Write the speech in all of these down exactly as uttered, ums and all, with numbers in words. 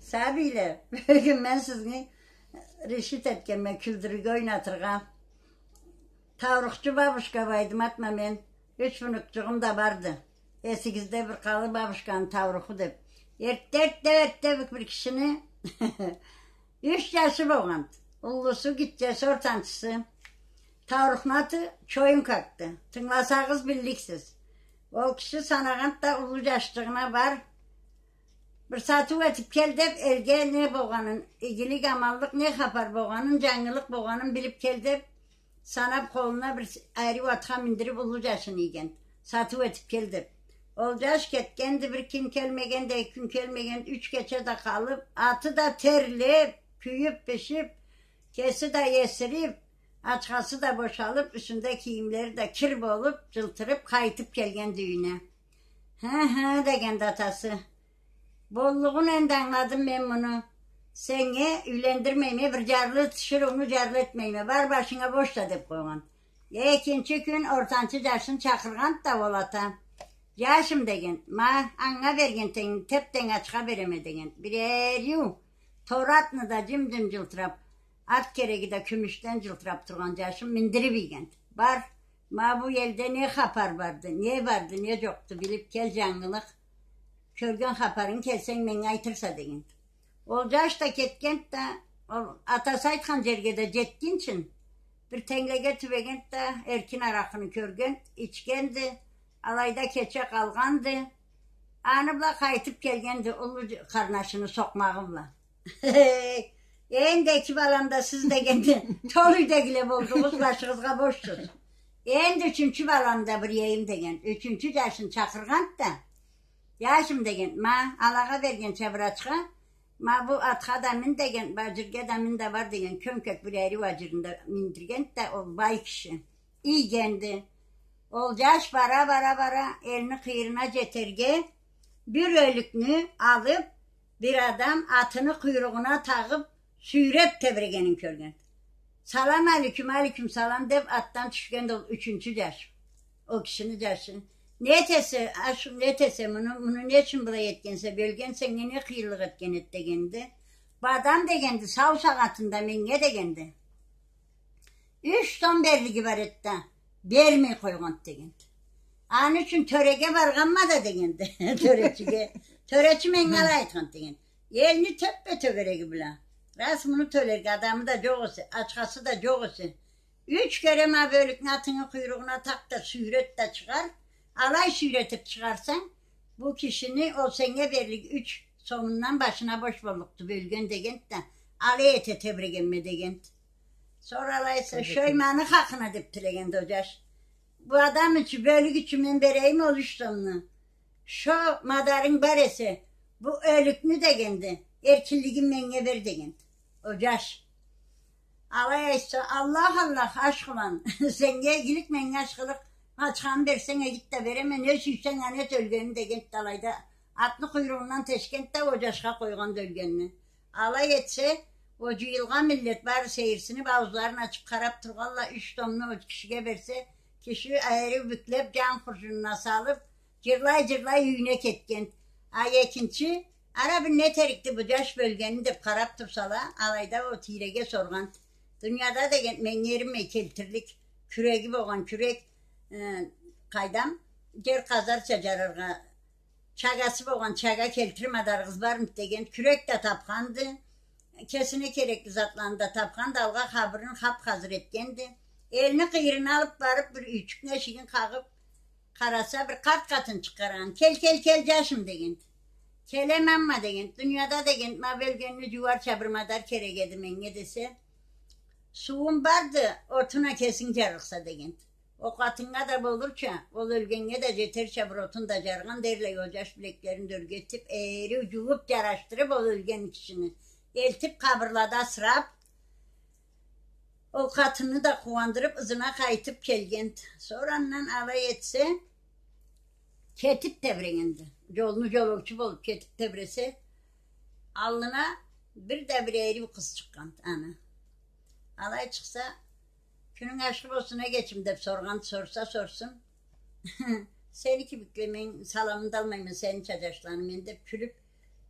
Сабийле, бюгюн мен сизни решить этгенме кюлдюрюрге, ойнатыргъа. Таурухчу бабушка бардым атма мен. Юч внукчугъум да барды. Эсигизде бир къалыр бабушканы тауруху деп. Эртте, эртте, эртте бир, бир кишини юч жашы болгъанды. Уллусу, гитчеси, ортанчысы. Таурухну аты Чоюнкакды. Тынгыласагъыз, билликсиз. Ол киши санагъанды да уллу жашчыгъына бар. Бир сатыу этип кел деп, элге не болгъанын, игилик, аманлыкъ, не хапар болгъанын, жангылыкъ болгъанын билип кел деп, санап, къолуна бир с-, ариу атха миндирип, уллу жашын ийгенди. Сатыу этип кел деп. Ол жаш кетгенди, бир кюн келмегенди, эки кюн келмегенди, юч кече да къалып, аты да терлеп, кюйюп, бишип, кеси да эсирип, ачхасы да бошалып, юсюнде кийимлери да кир болуп, жылтырып, къайтып келгенди юйюне. Хы-хы, дегенди атасы. Боллугъун энди ангыладым мен муну. Сеннге юйлендирмейме, бир жарлы тиширыуну жарлы этмейме. Бар, башынга бош да деп къойгъан. Экинчи кюн ортанчы жашын чакъыргъанды да ол ата. Жашым, деген, ма, анга берген тенг, теп-тенг ачха береме, деген. Бир эриу, торы атны да жым-жым жылтырап, ат кереги да кюмюшден жылтырап тургъан жашым миндирип ийгенди. Бар, ма бу элде не хапар барды, не барды, не жокъду, билип кел, жангылыкъ. Кёрген хапарынг келсенг, меннге айтырса, дегенди. Ол жаш да кетгенди да, ол атасы айтхан жерге да жетгинчин, бир тенглеге тюбегенди да, эркин аракъыны кёргенди, ичгенди, алайда кече къалгъанды. Аны бла къайтып келгенди, уллу ж-, къарнашыны сокъмагъы бла. Энди эки балам да сиз, дегенди, толу юйдегиле болдугъуз, башыгъызгъа бошсуз. Энди ючюнчю балам да бир ийейим, деген. Ючюнчю жашын чакъыргъанды да, жашым, деген, ма, алагъа бергенча бир ачха, ма бу атха да мин, деген, бу ажирге да мин да бар, деген, кёнкек бир эриу ажирин да миндиргенди да ол бай киши. Ийгенди. Ол жаш бара, бара, бара, элни къыйырына жетерге, бир ёлюкню алып, бир адам атыны къуйругъуна тагъып, сюйреп тебирегенин кёрген. «Салам алейкюм, алейкюм салам», — деп, атдан тюшгенди ол ючюнчю жаш. Ол кишини жашы. «Не этесе, аш, не этесе муну, муну не ючюн былай этгенсе, бёлген сеннге не къыйынлыкъ этген эди?» — дегенди. «Бу адам, — дегенди, — сау сагъатында меннге, — дегенди, — юч сом берлиги бар эди да, бермей къойгъанды», — дегенди. «Аны ючюн тёреге баргъанма да, — дегенди, — тёречиге. Тёречи меннге алай айтханды, — дегенди, — элни тёппе-тёгереги бла. Рас, муну тёлерге адамы да жокъ эсе, ачхасы да жокъ эсе, юч кере ма бёлюкню атынгы къуйругъуна такъ да сюйрет да чыгъар. Алай сюйретип чыгъарсанг, бу кишини ол сеннге берлик юч сомундан башына бош боллукъду бёлген», — дегенди да, «алай эте тебирегенме», — дегенди. Сора алай эсе, «Шойманы хакъына», — деп тилегенди ол жаш. «Бу адам ючюн, бёлюк ючюн мен берейим ол юч сомну. Шо мадарынг бар эсе, бу ёлюкню, — дегенди, — эркинлигин меннге бер», — дегенди ол жаш. Алай айтса, «Аллах, Аллах, ашхылан, сеннге игилик, меннге ашхылыкъ, ачханы берсенг, эгит да береме, не сюйсенг, аны эт, ёлгенин», — дегенди да, алайда атны къуйругъундан тешгенди да, ол жашха къойгъанды ёлгенни. Алай этсе, ол жыйылгъан миллет бары сейирсинип, ауузларын ачып къарап тургъанла, юч сомну ол кишиге берсе, киши ариу бюклеп, жан хуржунуна салып, жырлай-жырлай юйюне кетгенди. А экинчи, ара бир не этерикди бу жаш бёлгенин деп къарап турсала, алайда ол тийреге соргъанды. «Дунияда, — деген, — меннге эринмей келтирлик кюреги болгъан кюрек, э, къайдам, жер къазарча жараргъа, чагасы болгъан чага келтирип мадарыгъыз бармыды?» — дегенди. Кюрек да тапханды, кесине керекли затланы да тапханды, алгъа къабырын хап-хазыр этгенди. Элни къыйырына алып барып, бир юйчюкню эшигин къагъып, къараса, бир къарт къатын чыкъгъаргъан. «Кел, кел, кел, жашым, — дегенди. — Келеме амма, — дегенди. — Дунияда, — дегенди, — ма бёлгенни жууарча бир мадар керек эди меннге», — десе, «Сууум барды, отун а кесинг жарырыкъса», — дегенди. Ол къатыннга да болурча, ол ёлгеннге да жетерча бир отун да жаргъан, дерлей ол жаш билеклерин да ёрге этип, эриу жууп, жарашдырып, ол ёлген кишини элтип, къабырлада асырап, ол къатынны да къууандырып, ызына къайтып келгенди. Сора андан алай этсе, кетип тебирегенди. Жолну жолоучу болуп кетип тебиресе, аллына бир да бир эриу къыз чыкъгъанды аны. Алай чыкъса, «Кюнюнг ашхы болсун, эгечим», — деп соргъан, сорса сорсун. «Сени кибикле мен саламын да алмайма, сенича жашланы мен», — деп кюлюп,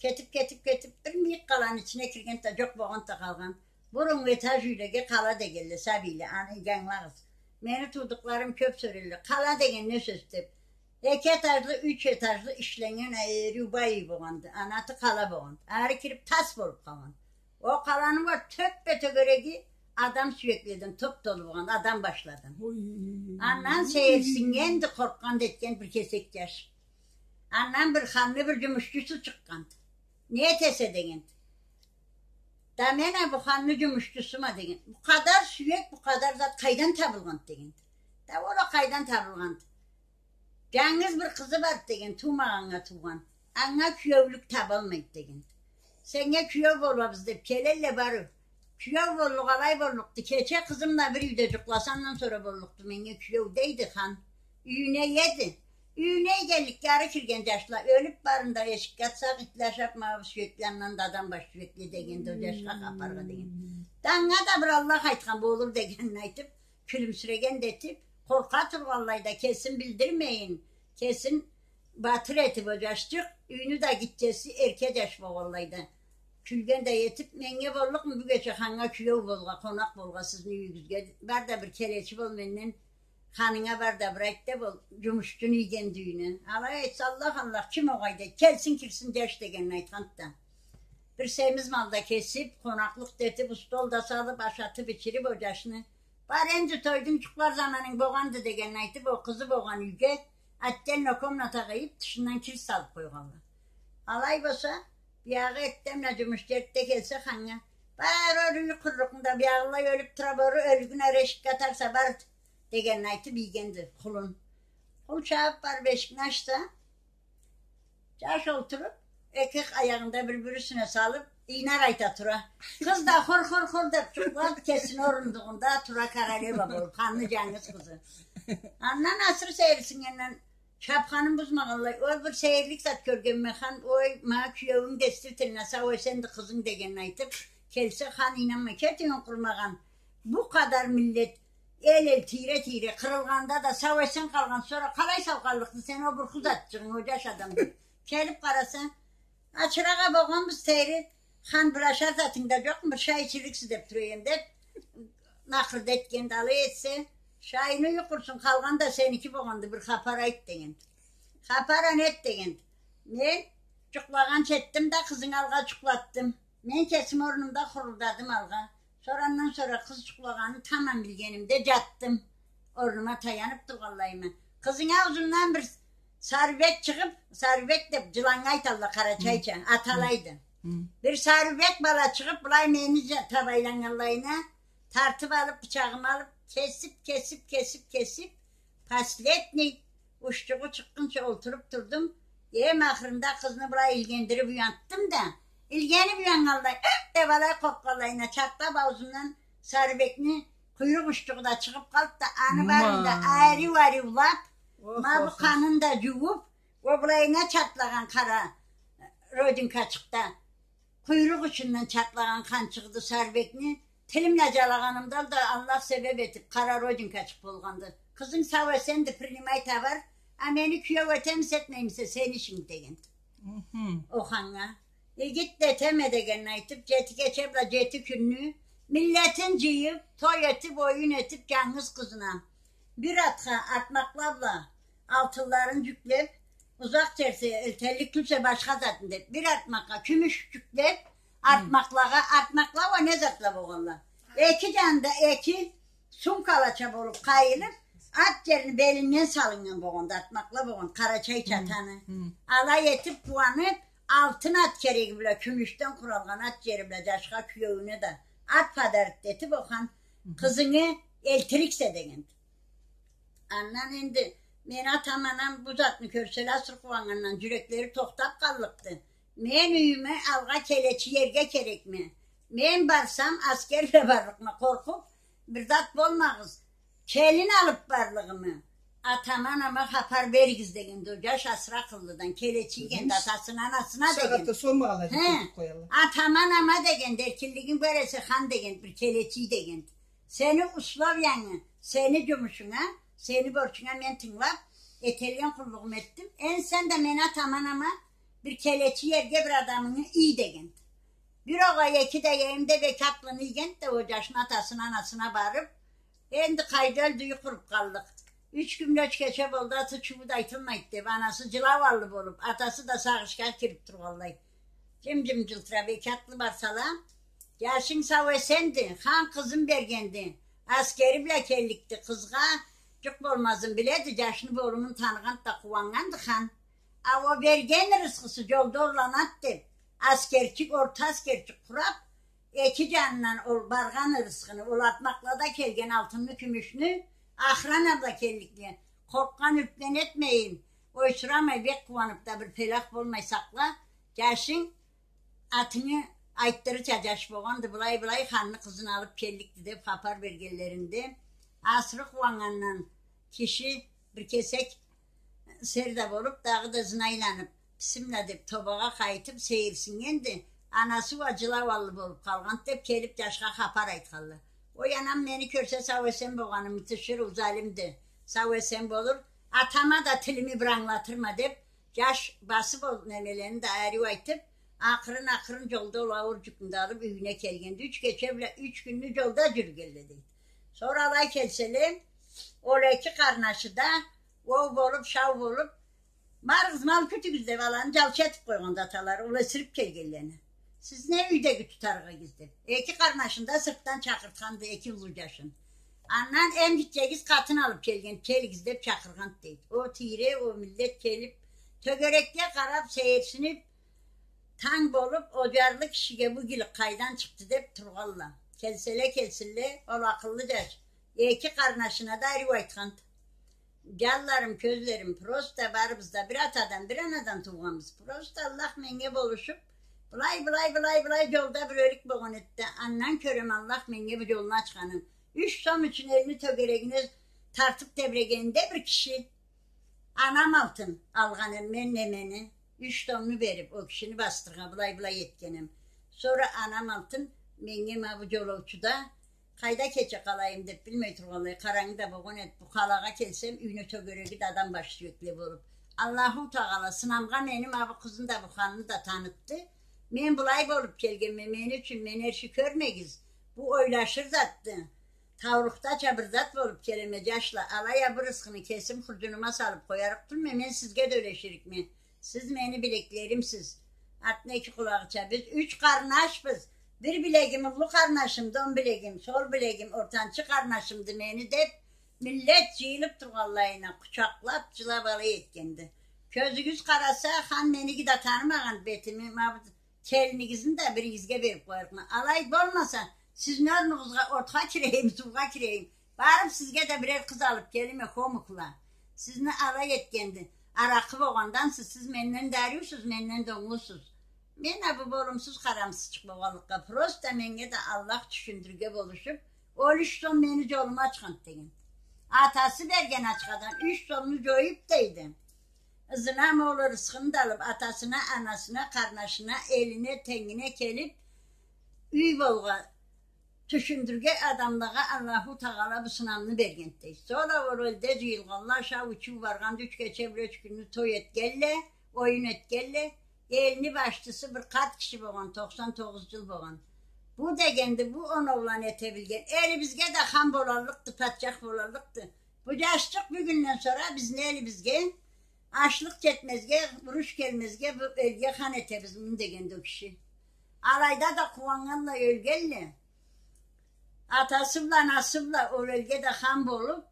Кетип, кетип, кетип, бир мийик къаланы ичине киргенди да, джокъ болгъанды да къалгъан. Буруннгу этаж юйлеге къала дегенле сабийле, аны иги ангылагъыз. Мени туудукъларым кёп сёлешелле. Къала деген не сёз деп. Эки этажлы, юч этажлы ишленнген, э, рюба юй болгъанды. Аны аты къала болгъанды. Ары кирип тас болуп къалгъан. Ол къаланы уа тёппе-тёгереги адам сюекледен топ-толу болгъан, адам башладан. Ой. Андан сейирсиннгенди, къоркъгъанды этген бир кесек джаш. Андан бир ханны бир джумушчусу чыкъгъанды. Не этесе дегенди. Да мен а бу ханны джумушчусума дегенди. Бу къадар сюек, бу къадар зат къайдан табылгъанды дегенди. Да ол а къайдан табылгъанды. Джангыз бир къызы барды деген, туумагъаннга туугъан. Анга киеулюк табалмайды деген. Сеннге киеу болабыз деп келелле, барып. Киеу боллукъ, алай боллукъду. Кече къызым да бир юйде джукъласа, андан сора боллукъду меннге киеу, дейди хан. Юйюне иеди. Юйюне иегенликге ары кирген джашла ёлюп, барын да эшикге атсакъ, итле ашап, ма бу сюекли андан да адам баш сюекли дегенди ол джашха хапаргъа деген. Да анга да бир Аллах айтхан болур дегенин айтып, кюлюмсюреген да этип, къоркъа тургъанлай да, кесин билдирмейин, кесин батыр этип ол джашчыкъ, юйню да гитчеси, эрке джаш болгъанлай да. Кюлген да этип, меннге боллукъму бу кече ханнга киеу болгъа, къонакъ болгъа сизни юйюгюзге? Бар да бир келечи бол менден, ханнга бар да бир айт деп, ол джумушчуну ийгенди юйюне. Алай айтса, Аллах, Аллах, ким огъай дей, келсин, кирсин джаш дегенин айтханды да. Бир семиз мал да кесип, къонакълыкъ да этип, устол да салып, ашатып, ичирип ол джашны. Бар энди, тойдунг, джукълар заманынг болгъанды дегенин айтып, ол къызы болгъан юйге отдельно комнатагъа ийип, тышындан килт салып къойгъанла. Алай болса, биягъы эртденбла джумушчу эртде келсе ханнга, бар ол юй къурулукъну да биягъылай ёлюп тура, бары ёлюгюн ары эшикге атарса, бар дегенин айтып ийгенди къулун. Къул чабып барып эшикни ачса, джаш олтуруп, эки аягъын да бир-бири юсюне салып, ийнар айта тура. Къыз да хур-хур-хур деп джукълап, кесини орундугъунда тура, королева болуп, ханны джангыз къызы. Андан асыры сейирсиннгенден чапханын бузмагъанлай, ол бир сейирлик зат кёргенме, хан, ой, ма киеуюнг действительно сау-эсенди къызынг дегенин айтып, келсе, хан ийнанмай, кет, юйюн къурмагъан. Бу къадар миллет эл-эл, тийре-тийре къырылгъанда да сау-эсен къалгъан, сора къалай сау къаллыкъды сен, ол бир ху затчыгъынг, ол джаш адамды. Келип къараса, ачырагъа болгъанбыз, сейри, хан, бир ашар затынг да джокъму, бир шай ичирликсиз деп тура эдим деп, накъырда этгенди, алай этсе, шайыны юй къурсун, къалгъан да сеники болгъанды, бир хапар айт дегенди. Хапар а не эт дегенди. Мен джукълагъанча этдим да, къызынгы алгъа джукълатдым. Мен кесим орнумда хурулдадым алгъа. Сора андан сора къыз джукълагъанын тамам билгенимде джатдым. Орнума таянып тургъанлайыма. Къызынгы аузундан бир сарыбек чыгъып, сарыбек деп джыланнга айталла къарачайча, аталайды. Бир сарыбек бала чыгъып, былай мени джа-, табайланнганлайына, тартып алып, бычагъымы алып, кесип, кесип, кесип, кесип, последний ушчугъу чыкъгъынча олтуруп турдум. Эм ахырында къызны былай илгендирип уянтдым да, илгенип уяннганлай, «Эх!» деп алай къоркъгъанлайына, чатлап аузундан сарыбекни къуйрукъ ушчугъу да чыгъып къалды да, аны барын да ариу-ариулап, ма бу къанын да джууп, ол былайына чатлагъан къара родинкачыкъда къуйрукъ ичинден чатлагъан къанчыгъыды сарыбекни, тилим бла джалагъанымда да Аллах себеп этип, къара родинкачыкъ болгъанды. Къызынг сау-эсенди, принимай табар, а мени киеу этемисе, этмеймисе, сени ишинг дегенди. Ол ханнга. Игит да этеме дегенин айтып, джети кече бла джети кюнню миллетин джыйып, той этип, оюн этип, джангыз къызына бир атха артмакъла бла алтынларын джюклеп, узакъ джерсе, элтеллик тюлсе, башха затын деп, бир артмакъгъа кюмюш джюклеп, артмакълагъа, артмакъла уа не затла болгъанла? Эки джанында эки сумкалача болуп къайылып, ат джерини белинден салыннган болгъанды, артмакъла болгъанды, къарачайча атаны. Алай этип, къууанып, алтын ат кереги бла, кюмюшден къуралгъан ат джери бла, джашха, киеуюне да ат подарок этип, ол хан, къызынгы элтириксе дегенди. Андан энди мени атам-анам бу затны кёрселе, асыры къууаннгандан джюреклери тохтап къаллыкъды. Мен юйюме алгъа келечи иерге керекме. Мен барсам, аскерле барлыкъма, къоркъуп, бир зат болмагъыз. Келин алып барлыгъымы. Атама-анама хапар беригиз дегенди ол джаш асыры акъыллыдан. Келечи ийгенди атасына, анасына дегенди. Хе. Атама-анама дегенди, эркинлигинг бар эсе, хан дегенди, бир келечи ий дегенди. Сени условиянгы, сени джумушунга, сени борчунга мен тынгылап, этелген къуллугъуму этдим. Энди сен да мени атама-анама бир келечи ерге бир адамынгы ий дегенди. Бир огъай, эки да ийейим деп, эки атлыны ийгенди да, ол джашны атасына, анасына барып, энди къайда ёлдю, юй къуруб къаллыкъ. Юч кюн, юч кече болду, аты чууу да айтылмайды деп, анасы джылаулу болуп, атасы да сагъышха кирип тургъанлай. Джым-джым джылтырап, эки атлы барсала, джашынг сау-эсенди, хан къызын бергенди, аскери бла келликди, къызгъа джукъ болмазын биледи, джашны, болумун таныгъанды да къууаннганды хан. А ол берген рысхысы джолда орланады деп, аскерчик, орта аскерчик къурап, эки джанындан ол баргъан рысхыны, ол атмакълада келген алтынны, кюмюшню, охрана бла келликди. Къоркъгъан, юркген этмейин, ойсурамай, бек къууанып да, бир пелах болмай сакъла, джашынг атынгы айтдырырча джаш болгъанды, былай-былай ханны къызын алып келликди деп хапар бергенлеринде, асыры къууаннгандан киши бир кесек сер да болуп, дагъыда ызына айланып, бисмилла деп, тобагъа къайтып сейирсиннгенди, анасы уа джылаулу болуп къалгъанды деп келип, джашха хапар айтханла. Ой, анам мени кёрсе, сау-эсен болгъанымы тиширыу, залимди, сау-эсен болур, атама да тилими бир ангылатырма деп, джаш басып ол немелени да ариу айтып, акъырын-акъырын джолда ол ауур джюкню да алып, юйюне келгенди. Юч кече бла юч кюнню джолда джюрюгенле, дейди. Сора алай келселе, ол эки къарнашы да оу болуп, шау болуп, барыгъыз, мал кютюгюз деп, аланы джалчы этип къойгъанды аталары, ол эсирип келгенлени. Сиз не юйдеги тутарыгъыз деп. Эки къарнашын да сыртдан чакъыртханды, эки уллу джашын. Андан эм гитчегиз къатын алып келген, келигиз деп чакъыргъанды, дейди. Ол тийре, ол миллет келип, тёгерекге къарап, сейирсинип, танг болуп, ол джарлы кишиге бу игилик къайдан чыкъды деп тургъанла. Келселе келсинле, ол акъыллы джаш эки къарнашына да ариу айтханды. Джанларым, кёзлерим, просто барыбыз да бир атадан, бир анадан туугъанбыз. Просто Аллах меннге болушуп, былай, былай, былай, былай джолда бир ёлюк болгъан эди да, андан кёрем Аллах меннге бу джолну ачханын. Юч сом ючюн элни тёгерегине тартып тебрегенинде бир киши, анам алтын алгъан эм мен немени, юч сомну берип, ол кишини басдыргъа, былай-былай этген эм. Сора анам алтын меннге ма бу джолоучуда, къайда кече къалайым деп билмей тургъанлай, къарангы да болгъан эди. Бу къалагъа келсем, юйню тёгереги да адам баш сюекле болуп. Аллаху Тагъала сынамгъа мени ма бу къызын да, бу ханны да танытды. Мен былай болуп келгенме, мени ючюн мени эрши кёрмегиз. Бу ойлашыр затды. Таурухдача бир зат болуп келеме, джашла. Алай а бу рысхыны кесим хурджунума салып къоярыкъ тюлме, мен сизге да ёлеширикме. Сиз мени билеклеримсиз. Атны эки къулагъыча. Биз юч къарнашбыз. Бир билегим уллу къарнашымды, онг билегим, сол билегим ортанчы къарнашымды мени деп, миллет джыйылып тургъанлайына къучакълап, джылап алай этгенди. Кёзюгюз къараса, хан мени иги да танымагъан бетими, ма бу келинигизни да биригизге берип къоярыкъма. Алай болмаса, сизни орнугъузгъа отха кирейим, суугъа кирейим. Барып сизге да бирер къыз алып келиме, хомукла. Сизни алай этгенди. Аракъы болгъандансыз, сиз менден да ариусуз, менден да онглусуз. Мен а бу болумсуз, къарамсызчыкъ болгъанлыкъгъа, просто меннге да Аллах тюшюндюрге болушуп, ол юч сом мени джолума ачханды деген. Атасы берген ачхадан юч сомну джоюп, дейди. Ызына ма ол рысхыны да алып, атасына, анасына, къарнашына, элине, тенгине келип, юй болгъа, тюшюндюрге адамлагъа Аллаху Тагъала бу сынамны бергенди, дейди. Сора ол элде джыйылгъанла, шау-ичиу баргъанды, юч кече бла юч кюнню той этгенле, оюн этгенле. Элни башчысы бир къарт киши болгъан, токъсан тогъуз джыл болгъан. Бу дегенди, бу оноуланы эте билген, элибизге да хан болаллыкъды, патчах болаллыкъды. Бу джашчыкъ бюгюнден сора бизни элибизге ачлыкъ джетмезге, уруш келмезге, бу элге хан этебиз муну дегенди ол киши. Алайда да къууаннганла ёлгенле. Атасы бла, анасы бла ол элге да хан болуп,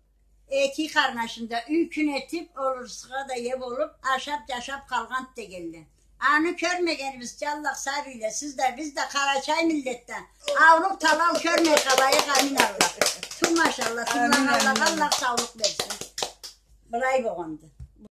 эки къарнашын да юй-кюн этип, ол рысхыгъа да ие болуп, ашап-джашап къалгъанды дегенле. Аны кёрмегенибизча, Аллах сабийле, сиз да, биз да, къарачай миллет да, ауруп, талау кёрмей къалайыкъ, амин Аллах. Ту машалла, ту... Амин, амин. Аллах, Аллах саулукъ берсин. Былай болгъанды.